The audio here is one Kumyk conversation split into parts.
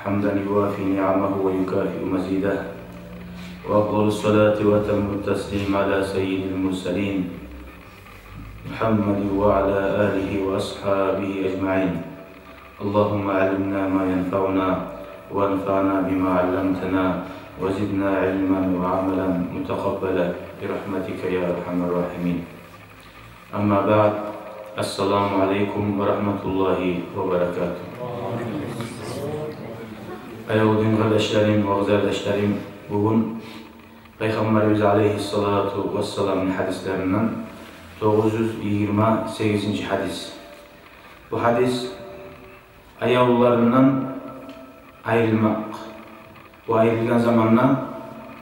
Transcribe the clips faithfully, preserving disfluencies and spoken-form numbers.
حمدا يوافي نعمه ويكافئ مزيده، وأفضل الصلاة وأتم التسليم على سيد المرسلين محمد وعلى آله وأصحابه أجمعين. اللهم علمنا ما ينفعنا، وانفعنا بما علمتنا، وزدنا علما وعملا متقبلا برحمتك يا أرحم الراحمين. أما بعد، السلام عليكم ورحمة الله وبركاته. Аявлу дин къардашларым, вагъзардашларым, бугюн Пайхаммарыбыз алейгьиссалату вассаламны гьадислеринден тогъуз юз йигирма сегизинчи гьадис. Бу гьадис аявлуларындан айрылмакъ. Бу айрылгъан заманда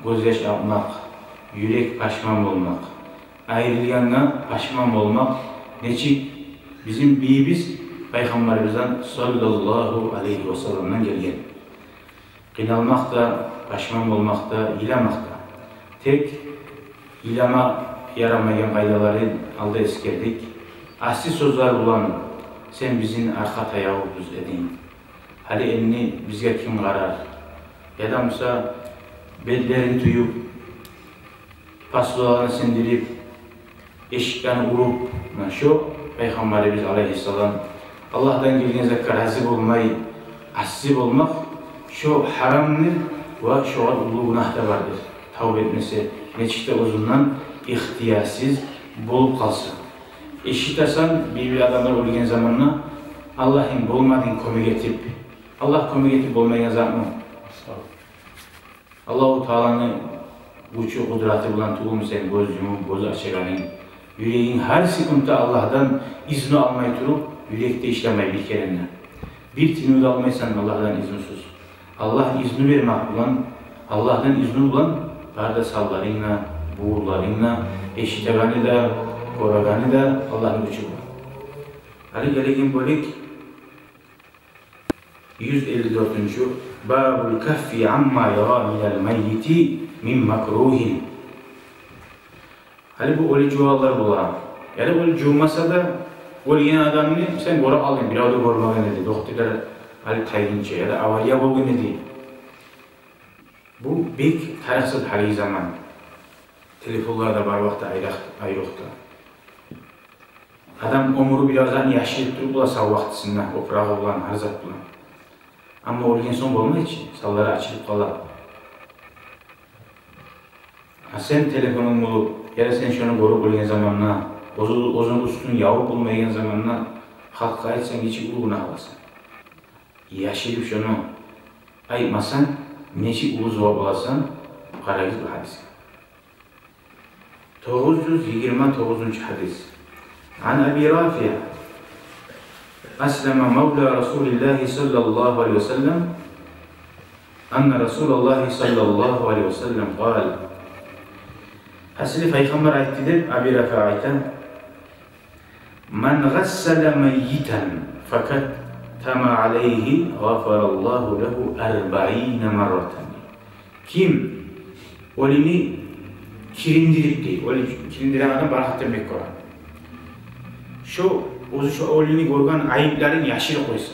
гёзьяш акъмакъ, юрек пашман болмакъ. Айрылгъангъа пашман болмакъ нечик бизин бийибиз Пайхаммарыбыздан саллаллагьу алейгьи вассаламдан гелген. Къыйналмакъ да, пашман болмакъ да, йыламакъ да. Тек йылама ярамайгъан къайдаларын алда эсгердик. Асси сёзлер булан: «Сен бизин аркъа таягъыбыз эдинг. Гьали энни бизге ким къарар?» Яда буса бетлерин тююп, посудаларын сындырып, эшиклерин уруп, муна шо Пайхаммарыбыз алейгьиссалам Аллагьдан гелген затгъа рази болмай, асси болмакъ, шо гьарамдыр ва шогъар уллу гюнагь да бардыр. Тавба этмесе, нечик де оьзюнден ихтиярсыз болуп къалса. Эшитесен, бир-бир адамлар оьлген заманда: «Аллагьым, болмадынг кёмек этип». Аллагь кёмек этип болмайгъан затмы? Аллагьу Тааланы гючю, къудраты булан тюгюлмю сен гёз юмуп, гёз ачагъанынг? Юрегинг гьар секундда Аллагьдан изну алмай туруп, юрекде ишлемей бир керен де. Бир тыныв да алмайсан Аллагьдан изнусуз. Аллагь изну бермек булан, Аллагьдан изну булан бары да санларынг да, бугъурларынг да, эшитегени де, гёрегени де Аллагьны гючю булан. Гьали гелеген бёлюк юз элли дёртюнчю: «Бабул каффи амма юра минал маййити мин макругьин». Гьали бу оьлю жувагъанлар бола. Яда оьлю жувмаса да, оьлген адамны сен гёре алдынг, бирев де гёрмеген эди, докторлар гьали тайгъынча, яда авария болгъан эди. Бу бек тарыкъсыз гьалиги заман. Телефонлар да бар вакътида, айрокъда. Адам оьмюрю бираз затны яшырып туруп бола сав вакътисинде, опурагъы булан, гьар зат булан. Амма оьлген сонг болмай чы, санлары ачылып къала. А сен телефонунг болуп, яда сен шону гёрюп оьлген заманда, оьзю, оьзюнг уьстюнг явуп болмайгъан заманда халкъгъа айтсанг, нечик уллу гюнагь аласан. Яшырып шону айтмасанг, нечик уллу зувап аласан, къарагъыз бу гьадисге. Тогъуз юз йигирма тогъузунчу гьадис. Ан Аби Рафи Аслама мавла Расулиллагьи саллаллагьу алайгьи ва саллам, анна Расулаллагьи саллаллагьу алайгьи ва саллам къала. Гьасили, Пайхаммар айтды деп Аби Рафи айта: «Ман гъассала маййитан факаттама алайгьи гъафараллагьу лагьу арбаина марратан». Ким оьлюню кириндирип, дей, оьлю кириндиреген адам баракъ этмек бола. Шо оьзю шо оьлюню гёрген айыпларын яшырып къойса,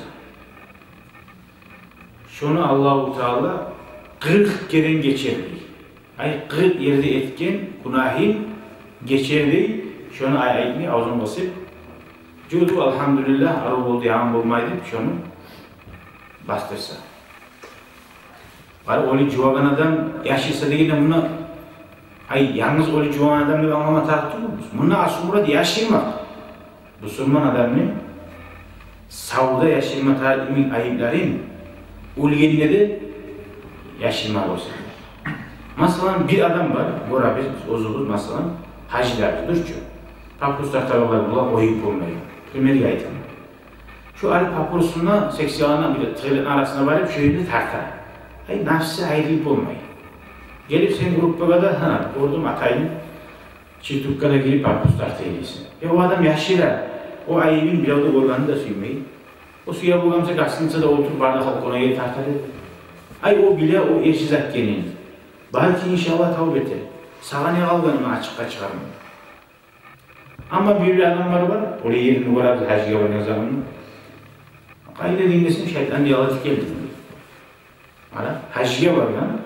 шону Аллагьу Таала къыркъ керен гечер, дей. Ай, къыркъ ерде этген гюнагьын гечер, дей, шону ай-, айтмай, авзун къысып, жуду, алгьамдулиллагь, арив болду, яман болмай деп, шону басдырса. Бар, оьлю жувагъан адам яшырса дегенде, муна, ай, янгыз оьлю жувагъан адам деп англама тарыкъ тюгюлбюз. Муна асыл мурат яшырмакъ. Бусурман адамны савда яшырма тарыкъ йимик айыпларын оьлгенде де яшырма болса. Масала, бир адам бар, гёребиз биз оьзюбюз, масала, гьажилер, дюр чю, папирос тартагъанлар бола, къоюп болмай. Примерге айтаман. Шо гьали папиросун сексегенде бир тыгъылыкъны арасына барып, шо ерни тарта. Ай, нафсы айрылып болмай. Гелип сен группагъа да: «Гьа, гёрдюм, атайны чыртыкъгъа да гирип папирос тарта эди», — дейсен. Э, о адам яшыра, о айыбын бирев де гёргенни де сюймей. О сюе болгъан буса, гостиницада олтуруп, бары да халкъ ону гелип тарта эди. Ай, о биле о эрши зат экенин. Балики, иншаллагь, тавба этер. Сагъа не къалгъан ону ачыкъгъа чыгъарма? Амма бир-бир адамлар бар, олай ерин гёребиз, гьажгъа баргъан заманда. Къайда дин десенг, шайтан ялатып гелди. Ана, гьажгъа баргъан,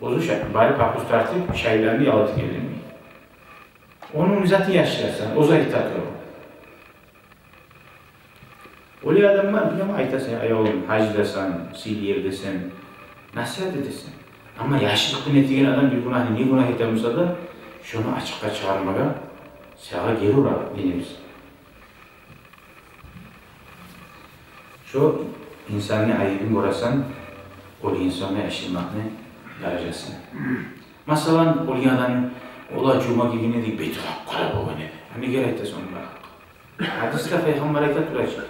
оьзю ша-, барып папус тартып, шайланы ялатып гелген. Ону затын яшырасан, оьзю айта туруп. Олай адам бар, билемен, айтасан, ай, уллу, гьаждасан, сыйлы ердесен, насигьат этесен. Амма яшыртгъын этеген адам бир гюнагьны, не гюнагь эте буса да, шону ачыкъгъа чыгъармагъа сагъа гери ура динибиз. Шо инсанны айыбын гёресен, ол инсанны яшырмакъны даражасына. Масала, оьлген адам, ола жума гийген эди, бети къап-къара болгъан эди. Гьали гери айтасан, онда. Гьадисде Пайхаммар айта тура чы,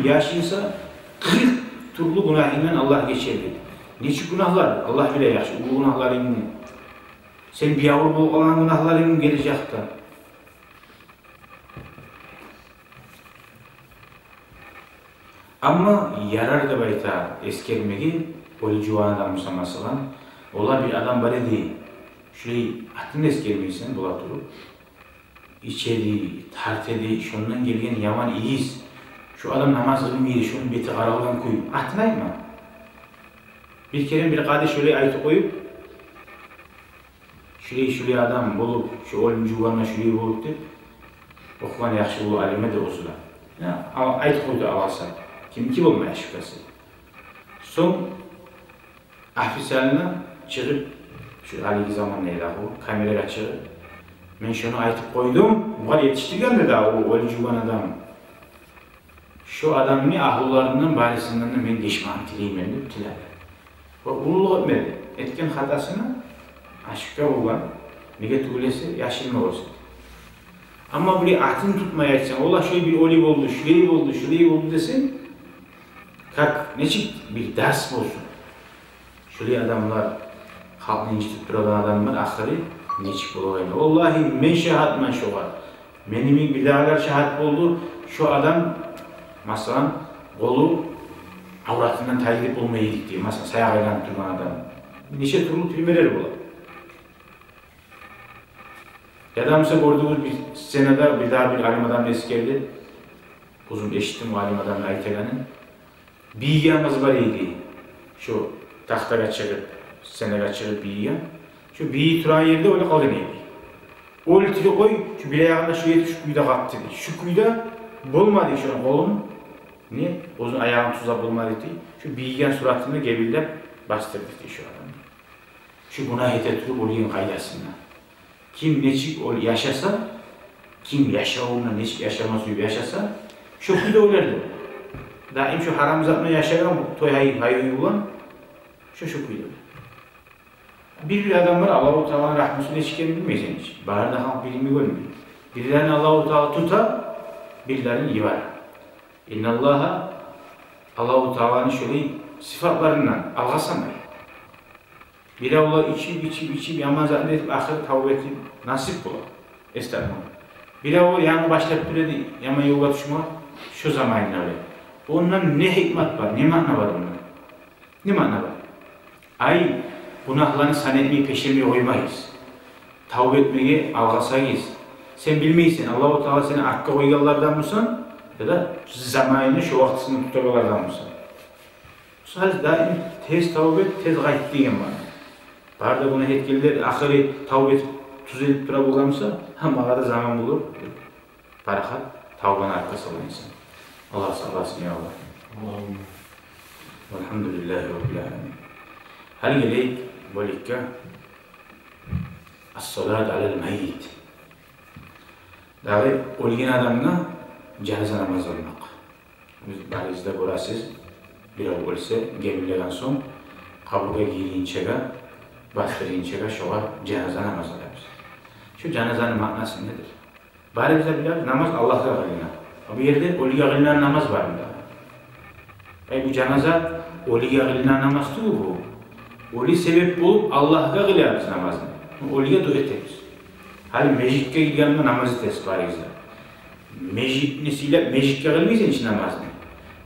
яшырса, къыркъ тюрлю гюнагьындан Аллагь гечер деди. Нечик гюнагьлар? Аллагь биле яхшы, уллу гюнагьларынгны. Сен биябур болуп къалгъан гюнагьларынгны гележекде. Амма ярар деп айта эсгермеге, оьлюп жувагъан адам буса, масала, ола бир адам бар эди, шулай атын эсгермейсен, бола туруп, ич эди, тарта эди, шондан гелген яман ийис, шу адам намаз къылмай эди, шону бети къаралгъан кюй, атын айтма. Бир керен бир къади шолай айтып къоюп, шулай-шулай адам болуп, шу оьлюп жувгъанда шулай болуп деп, охугъан яхшы уллу алим эди оьзю де. Я, ал-, айтып къойду алгъасап. Кимки болмай, шюбгесиз. Сонг официально чыгъып, шу гьалиги заманда эди о, камерагъа чыгъып, мен шону айтып къойдум, бугъар етишдиргенде де о оьлюп жувгъан адам. Шо адамны агьлюлеринден, барысындан да мен гечмагъын тилеймен деп тиледи. Ва уллулукъ этмеди. Этген хатасына ашыкъгъа болгъан, неге тюгюл эсе, яшырма болсун. Амма булай атын тутмай айтсанг, ола шолай бир оьлю болду, шулай болду, шулай болду десенг, как, нечик бир дарс болсун. Шолай адамлар, халкъны инжитип турагъан адамлар ахыры нечик болагъан экен. Валлагьи, мен шагьатман шогъар. Мени йимик бирдагъылар шагьат болду. Шо адам, масала, къолу авратындан тайдырып болмай эди дей. Масала, саякъ айланып тургъан адам. Нече тюрлю примерлер бола. Я да, масала, гёрдюгюз, бир сценада бирдагъы бир алим адам эсгерди. Оьзюм эшитдим о алим адамны айтагъанын. Бийиген къыз бар эди. Шо тахтагъа чыгъып, сценагъа чыгъып бийиген. Шо бийип турагъан ерде оьлюп къалгъан эди. Оьлтюрюп къой, шо бир аягъында шо етип, шо кюйде къалды дей. Шо кюйде болмады шону къолун, не, оьзюню аягъын тюзлеп болмады дей. Шо бийиген суратын гебинлеп басдырды дей шо адамны. Шо гюнагь эте туруп оьлген къайдасында. Ким нечик оьл-, яшаса, ким яшавунда нечик яшама сююп яшаса, шо кюйде оьлер де. Даим шо гьарам затны яшагъан, той гьай-, гьайгъы булан, шо, шо кюйде оьлер. Бир-бир адам бар, Аллагьу Тааланы рагьмусу нечик экенин билмейсен гьеч. Бары да халкъ бирин гёрмей. Бирлерин Аллагьу Таала тута, бирлерин йибере. Инналлагьа, Аллагьу Тааланы шолай сыфатларындан алгъасамай. Биревлер ичип, ичип, ичип, яман затны этип, ахыры тавба этип, насип бола. Эстагъфируллагь. Биревлер янгы башлап тура эди яман ёлгъа тюшме, шо заманында биле. Ондан не гьикмат бар, не маъна бар ондан? Не маъна бар? Ай, гюнагьланы сан этмей, пешемей къоймагъыз. Тавба этмеге алгъасагъыз. Сен билмейсен, Аллагьу Таала сени артгъа къойгъанлардан бусанг, я да заманында шо вакътисинде тутагъанлардан бусанг. Шо гьалда даим тез тавба эт, тез къайт деген бар. Бары да гюнагь этгенлер ахыры тавба этип, тюзелип тура болгъан буса, гьа, магъа да заман болур. Парахат тавбаны артгъа салгъан инсан. Аллагь сакъласын, я Аллагь. Амин. Валгьамдулиллагьи раббил аламин. Гьали гелейик бёлюкге. Ас-салат алал маййит. Дагъы оьлген адамгъа жаназа намаз къылмакъ. Биз барыбыз да гёресиз, бирев оьлсе, гебинлеген сонг, къабургъа гиргинчеге, басдыргъынчагъа шогъар жаназа намаз къылабыз. Шо жаназаны маънасы недир? Барыбыз да билебиз, намаз Аллагьгъа къылына. А бу ерде оьлюге къылынагъан намаз бармы дагъы? Ай, бу жаназа оьлюге къылынагъан намаз тюгюл бу. Оьлю себеп болуп, Аллагьгъа къылабыз намазны. Оьлюге дуа этебиз. Гьали межитге гиргенде намаз этесиз барыгъыз да. Межитни сыйлап, межитге къылмайсан чы намазны.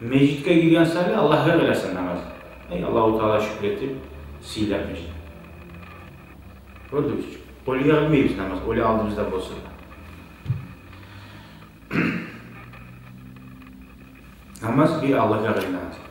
Межитге гирген саялы Аллагьгъа къыласан намазны. Ай, Аллагьу Таалагъа шюкюр этип, сыйлап межитни. Гёрдюгюз чю. Оьлюге къылмайбыз намаз, оьлю алдыбызда болса да. Намаз бир Аллагьгъа къылынагъан зат.